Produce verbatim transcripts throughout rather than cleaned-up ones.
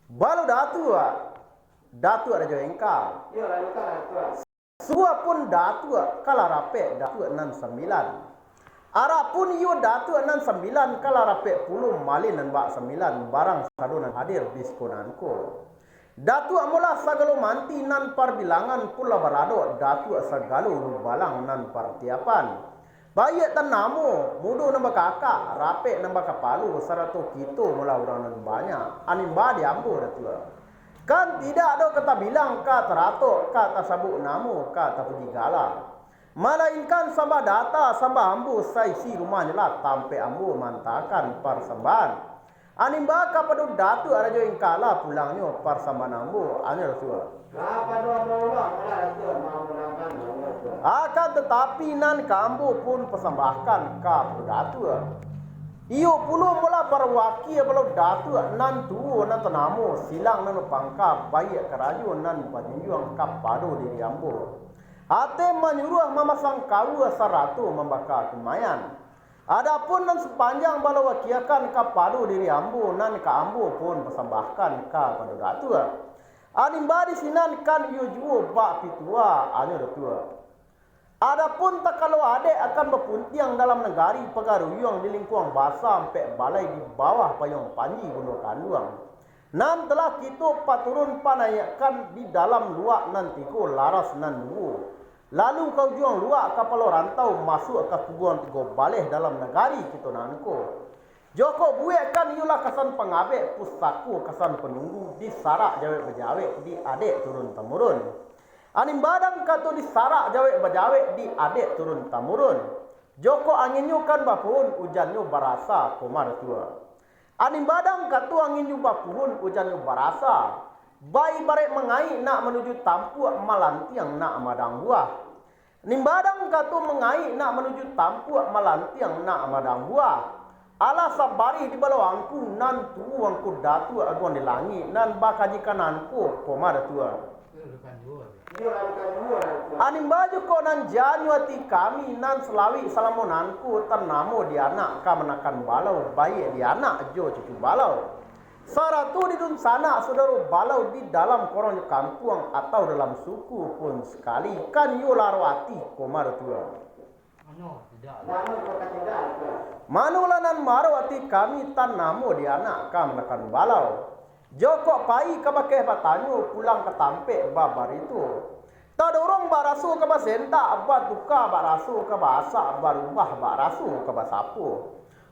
Balo Datuak, Datuak Rajo Engka. Iyo, Rajo Engka, Datuak. Suruah pun Datuak ka lah rapek Datuak nan sambilan. Arak pun iyo Datuak nan sambilan ka lah rapek pulo malin nan bak sambilan, barang sado nan hadir di siko nan ko. Datuak mulah sagalo manti nan parbilangan pun lah baradok, Datuak sagalo lubalang nan partiapan. Baiak tanamo, mudo nan bakakak, rapek nan bakapalo, sarato kito mulah urang nan banyak, animba di ambo Datuak. Kan tidak ado ka tabilang, ka taratok, ka tasabuik namo, ka tapuji gala. Malainkan sambah data, sambah ambo saisi rumahnyo lah tampek ambo mantakan parsambahan. Animba kapado Datuak Rajo Engka lah pulangnyo parsambahan ambo, anyo Datuak. Kapado ambo lah, Datuak, mamulakan ambo, Datuak. Akan tatapi nan ka ambo pun pasambahkan kapado Datuak. Iyo pulo mulah parwakia balo Datuak nan tuo nan tanamo, silang nan bapangka, baiak karajo nan bajunjuang kapado diri ambo. Ateh manyuruah mamasang kaua sarato mambaka kumayan. Adapun nan sapanjang balo wakiakan kapado diri ambo, nan ka ambo pun pasambahkan kapado Datuak. Animba di sinan kan iyo juo bak pituah, anyo Datuak. Adapun takalo adek akan bapuntiang dalam nagari, pagaruyuang di lingkuang basa ampek balai di bawah payuang panji bundo kanduang. Nan telah kito paturun panaiakkan di dalam luak nan tigo laras nan duo. Lalu ka ujuang luak kapalo rantau masuak ka kubuang tigo baleh dalam nagari kito nan ko. Jokok buek kan iyolah kasan pangabek, pusako kasan panunggu, disarak jawek bajawek, di adek turun tamurun. Animba dang kato disarak jawek bajawek, di adek turun tamurun. Jokok anginnyo kan bapuhun, ujannyo barasa, koma Datuak. Animba dang kato anginnyo bapuhun, ujannyo barasa. Baibarek mangaik nak manuju tampuak, malantiang nak madang buah. Animba dang kato mangaik nak manuju tampuak, malantiang nak madang buah. Alah sabarih di balo angku, nan tuo angku Datuak aguang di langik, nan bakaji ka nan ko, koma Datuak. Animba juo ko nan janyo ati kami, nan salawik salamo nan ko, tanamo di anak kamanakan balau, baiak di anak jo cucu balau. Sarato di dunsanak sudaro balau, di dalam korong jo kampuang atau dalam suku pun sakali, kan iyo laro ati, koma Datuak. Manolah nan maro ati kami, tanamo di anak kamanakan balau. Jokok pai ka bakeh batanyo, pulang ka tampek babarito. Tadorong baraso ka basentak, batuka baraso ka baasak, barubah baraso ka basapo.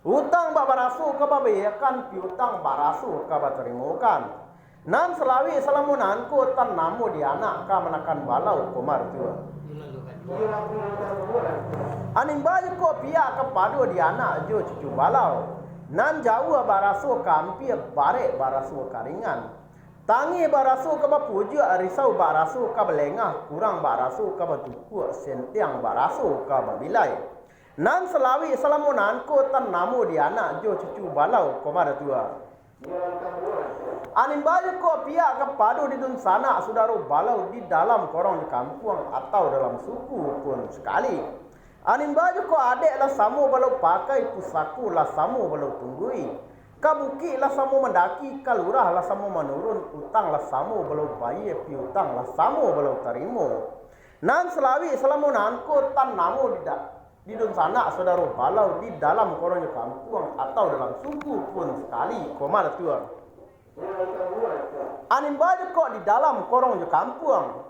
Utang bak baraso ka babaiakan, piutang baraso ka batarimokan. Nan salawik salamo nan ko, tanamo di anak kamanakan balau, koma Datuak. Animba juo ko piak kapado di anak jo cucu balau. Nan jauah baraso ka ampia, barek baraso ka ringan. Tangih baraso ka bapujuak, risau baraso ka balengah, kurang baraso ka batukuak, sentiang baraso ka babilai. Nan salawik salamo nan ko, tanamo di anak jo cucu balau, koma Datuak. Animba juo ko piak kapado di dunsanak sudaro balau, di dalam korong di kampuang atau dalam suku pun sakali. Animba juo ko adek lah samo balau pakai, pusako lah samo balau tunggui. Ka bukik lah samo mandaki, ka lurah lah samo manurun, utang lah samo balau bayia, piutang lah samo balau tarimo. Nan salawik salamo nan ko, tanamo di da-, di dunsanak sodaro balau, di dalam korong jo kampuang, atau dalam suku pun sakali, koma Datuak. Animba juo ko di dalam korong jo kampuang.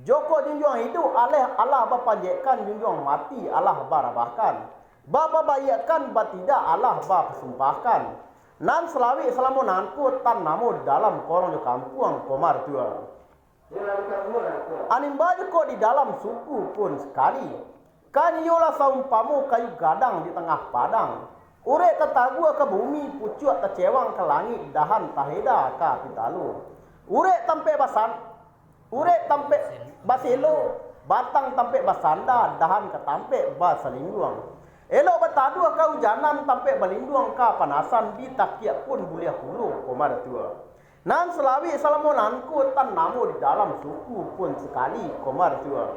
Jokok junjuang iduik alah, alah bapanjekkan, junjuang mati alah barabahkan. Bababaiakkan batidak alah bapasumpahkan. Nan salawik salamo nan ko, tanamo di dalam korong jo kampuang, koma Datuak. Animba juo ko di dalam suku pun sakali. Kan iyolah saumpamo kayu gadang di tangah padang. Urek tatagua ka bumi, pucuak tacewang ka langik, dahan taheda ka pitalo. Urek tampek basan-, urek tampek baselo, batang tampek basanda, dahan ka tampek basalingguang. Elok bataduah kaujanan, tampek balinduang kapanasan, ditakiak pun buliah pulo, koma Datuak. Nan salawik salamo nan ko, tanamo di dalam suku pun sakali, koma Datuak.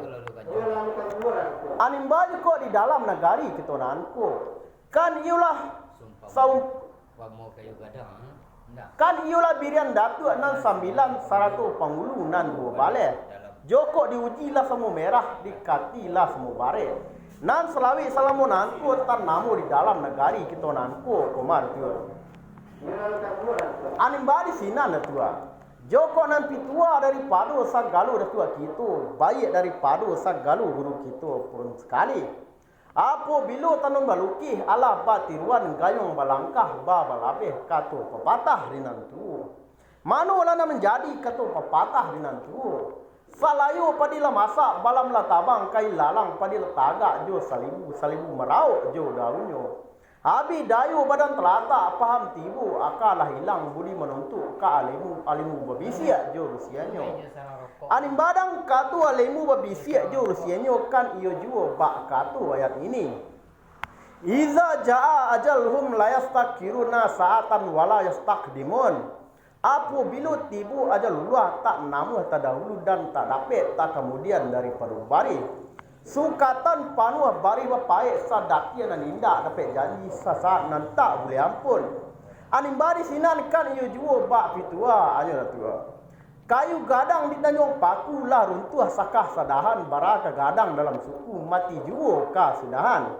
Animba juo ko di dalam nagari kito nan ko. Kan iyolah saum-, Kan iyolah birian datuak nan sambilan, sarato pangulu nan duo baleh. Jokok diuji lah samo merah, dikati lah samo bareh. Nan salawik salamo nangko, tanamo di dalam nagari kito nangko, Komar tu. Animba di sinan datuak. Jokok nan pituah daripado sagalo datuak kito, baiak daripado sagalo guru kito pun sakali. Apobilo tanun balukih, alah batiruan, gayuang balangkah, ba balabeh, kato papatah di nan tuo. Manolah nan manjadi kato papatah di nan tuo? Salayo padi lah masak, balam lah tabang, kain lalang padi lah tagak jo salibu, salibu marauk jo daunnyo. Abih dayo badan talatak, paham tibo, aka lah ilang, budi manuntuk ka alimu, alimu babisiak jo rusianyo. Animba dang kato alimu babisiak jo rusianyo, kan iyo juo bak kato ayat ini. Iza jaa ajaluhum la yastakiruna sa'atan wa la yastaqdimun. Apobilo tibo ajalullah, tak namuah tadahulu dan tak dapek takamudian daripado barih. Sukatan panuah barih bapaek, sadatian nan indak dapek janji, sasaat nan tak buleh ampun. Animba di sinan kan iyo juo bak pituah, anyo datuak. Kayu gadang di tanjuang paku lah runtuah sakah sadahan, bara ka gadang dalam suku, mati juo ka sudahan.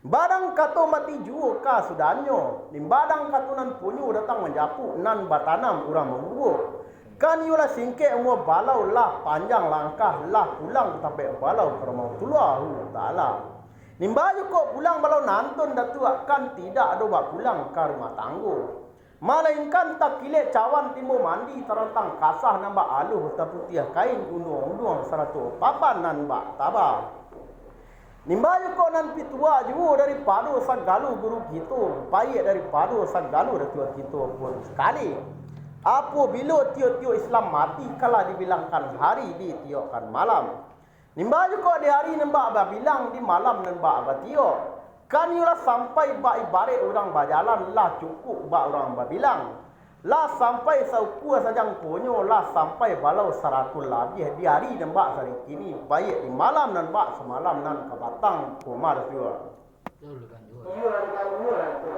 Badang kato mati juo ka sudahannyo, nimbadang kato nan punyo datang manjapuk, nan batanam urang mambubuak. Kan iyolah singkek umua balau, lah panjang langkah, lah pulang tapek balau ka Rahmatullahu Ta'ala. Nimba jukok pulang balau nantun datuak, kan tidak ado bapulang ka rumah tanggo. Malainkan takilek cawan timbo mandi, tarantang kasah nan bak aluh, taputiah kain unduang-unduang, sarato papan nan bak taba. Nimba jukok nan pituah juo daripado sagalo guru kito, baiak daripado sagalo datuak kito pun sakali. Apobilo tiok-tiok Islam mati, kalah dibilangkan hari, ditiokkan malam. Nimba jukok di hari nan bak babilang, di malam nan bak batiok. Kan iyolah sampai bak ibarek urang bajalan, lah cukuik bak urang babilang. Lah sampai saukua sajangkonyo, lah sampai balau sarato labiah, di hari nan bak sari kini, baiak di malam nan bak samalam nan ka batang, Komar datuak.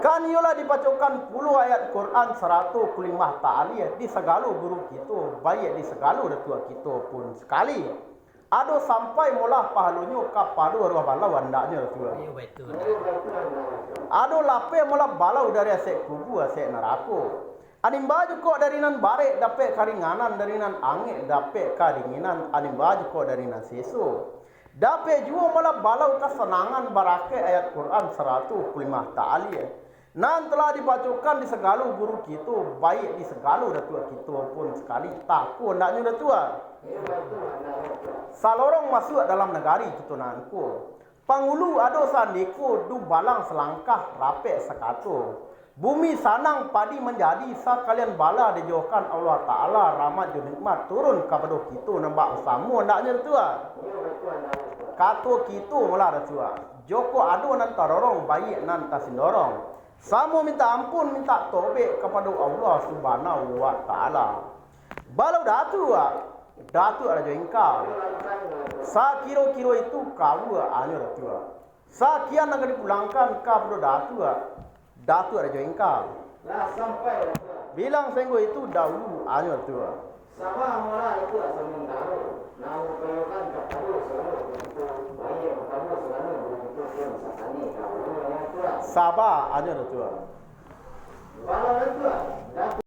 Kan iyolah dibacokan pulo ayat Quran sarato kulimah ta'alih di sagalo guru kito, baiak di sagalo datuak kito pun sakali. Ado sampai molah pahalonyo kapado aruah balau andaknyo datuak. Iyo, batua. Ado lapeh molah balau dari asek kubu, asek narako. Animba jukok dari nan barek dapek karinganan, dari nan angek dapek kadinginan, animba jukok dari nan seso. Dapek juo molah balau kasanangan, barakaik ayat Quran sarato kulimah ta'alih. Nan telah dibacokan di sagalo guru kito, baiak di sagalo datuak kito pun sakali, tako andaknyo datuak. Salorong masuak dalam nagari kito nangko. Pangulu ado sandiko, dubalang salangkah, rapek sakato. Bumi sanang padi manjadi, sakalian bala dijokan Allah Ta'ala, rahmat jo nikmat turun kapado kito nan bak basamo andaknyo datuak. Kato kito malah datuak. Jokok ado nan tarorong, baiak nan tasindorong. Samo mintak ampun, mintak tobek kapado Allah Subhanahu wa Ta'ala. Balau datuak, datuak Rajo Ingka. Sakiro-kiro itu kawa anyo datuak. Sakian nan ka dipulangkan kapado datuak, datuak Rajo Ingka. Lah sampai datuak. Bilang sainggo itu dahulu anyo datuak. Saba molah itu asa mintaro, nan mukayukan kapado sagalo begitu, baiak kapado sagalo begitu pun sasani ka ulu nan tuak. Saba anyo datuak. Walau datuak, datuak.